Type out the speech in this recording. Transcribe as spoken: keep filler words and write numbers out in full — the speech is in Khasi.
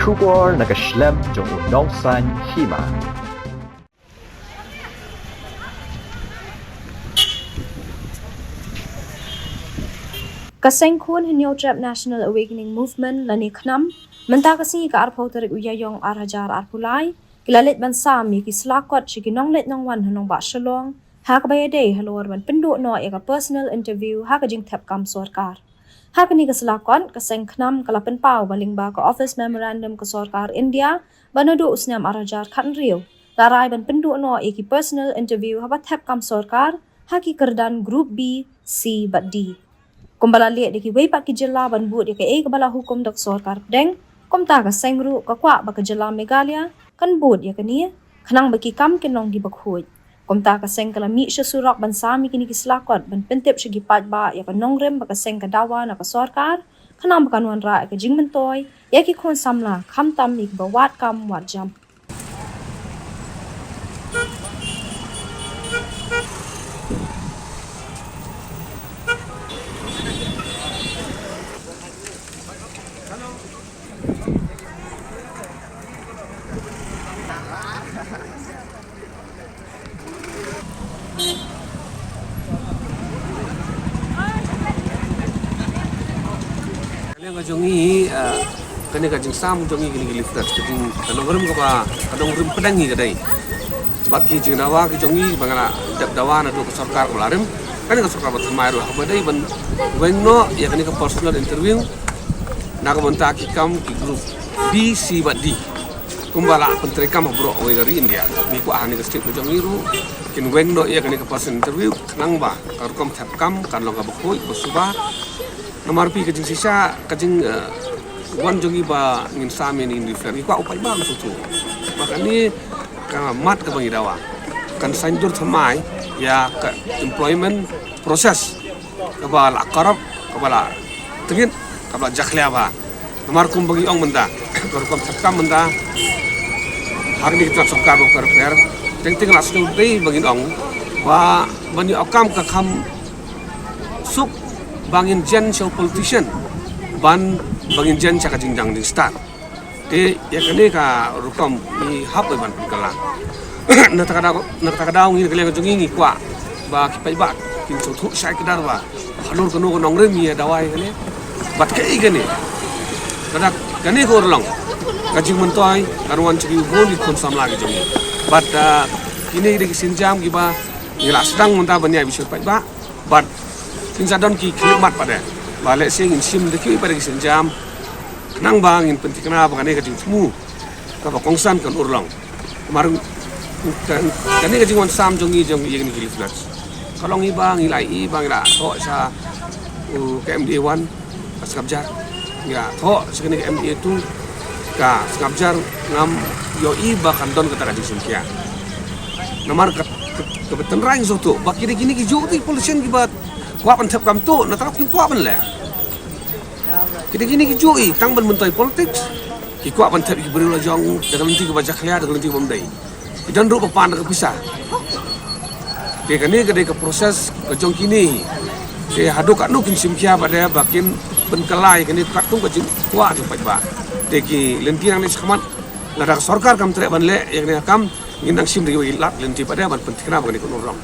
Khubor na ka shlem jong u nongsan hima. Ka seng khun Hynñiewtrep National Awakening Movement lane KHNAM, mynta ka sngi ka arphew tarik u Ïaïong ar hajar arphew lai, ki la leit ban sam ïa ki slakot sha ki nongleit nongwan ha nongbah Shillong, ha kaba ïadei halor ban pynduh noh ïa ka personal interview ha ka jingthep kam sorkar. Ha kane ka slakot, ka seng KHNAM ka la pynpaw ba lyngba ka office memorandum ka sorkar India, ba naduh u snem ar hajar khathynriew, la rai ban pynduh noh ïa ki personal interview haba thep kam sorkar ha ki kyrdan group B, C bad D. Kumba la leh da kiwei pat ki jylla ban bud ïa kaei kaba la hukum da ka sorkar pdeng, kumta ka seng ruh ka kwah ba ka jylla Meghalaya kan bud ïa kane, khnang ba ki kam kin long kiba khuid. Kumta ka seng ka la mih sha surok ban sam ïa kine ki slakot ban pyntip sha ki paidbah ïa ka nongrim ba ka seng ka dawa na ka sorkar, khnang ba kan wanrah ïa ka jingmyntoi ïa ki khun samla, khamtam ïa kiba wad kam wad jam. Ka liang ka jong ngi, ah, kane ka jingsam jong ngi kine ki leaflets, ka jing, ka nongrim kaba, ka nongrim pdeng ngi ka dei. Bad ki jingdawa ki jong ngi ba nga la dep dawa naduh ka sorkar kaba la rim. Kane ka sorkar ba thymmai ruh kaba dei ban weng noh ïa kane ka personal interview na ka bynta ki kam ki group B, C bad D. Kumba la pyntreikam ha baroh kawei ka ri India. Ngi kwah ha kane ka state ka jong ngi ruh kin weng noh ïa kane ka personal interview, khnang ba ka rukom thep kam kan long kaba khuid, ba suba. Namar phi, ka jingshisha, ka jing, eh, wan jong ngi ba ngin sam ïa kine ki leaflet, ngi kwah u paidbah un sngewthuh ba kane ka mat kaba ngi dawa kan saiñdur thymmai ïa ka employment process kaba la corrupt, kaba la tngit, kaba la jakhlia bha. Namar kumba ngi ong mynta, ka rukom thep kam mynta ha kine ki tnat sorkar bapher bapher, teng teng la sngewdei ba ngin ong ba ban ïoh kam ka kham suk ba ngin jen sha u politician, ban, ba ngin jen sha ka jingjang jingstad. Te ïa kane ka rukom ngi hap ban pynkylla. Na kata ka daw, na kata ka daw ngi, na ka liang ka jong ngi, ngi kwah ba ki paidbah kin sngewthuh shai kdar ba halor kano ka nongrim ngi ïa dawa ïa kane. Bad kaei kane, lada kane ka urlong, ka jingmyntoi kan wan sha ki bun ki khun samla ki jong ngi. Bad, ah, kine ki dei ki sienjam kiba ngi la sdang mynta ban ïa bishar paidbah. Bad kin sa don ki khyllipmat pat de ba lehse ngin shim da kiwei pat de ki sienjam, khnang ba ngin pynthikna ba kane ka jingthmu kaba kongsan kan urlong. Namar ka, kane ka jingwan sam jong ngi jong ïa kine ki leaflets ka long hi ba ngi la ïohi ba ngi la thoh sha u, ka M D A one, ka sngap jar. Ngi la thoh sha kane ka M D A two, ka sngap jar, ngam ïohi ba kan don kata ka jingshim khia. Namar ka, ka, kaba tynrai ngi sngewthuh ba ki dei kine kijuh ki politician kiba kwah ban thep kam tuh, na taraf kim kwah ban leh. Ki dei kine kijuh i tang ban myntoi politics. Ki kwah ban thep ïa ki briew la jong da ka lynti kaba jakhlia, da ka lynti kaba ym dei. Ki don ruh ba pan da ka pisa. Te kane ka dei ka process ka jong kine. Te haduh katno kin shim khia pat de ba kin pynkylla ïa kane katkum ka jingkwah jong paidbah. Te ki lynti nangne shakhmat, lada ka sorkar kam treh ban leh ïa kane ka kam, ngin nang shim da kiwei ki lad lynti pat de ban pynthikna ba kane kan urlong.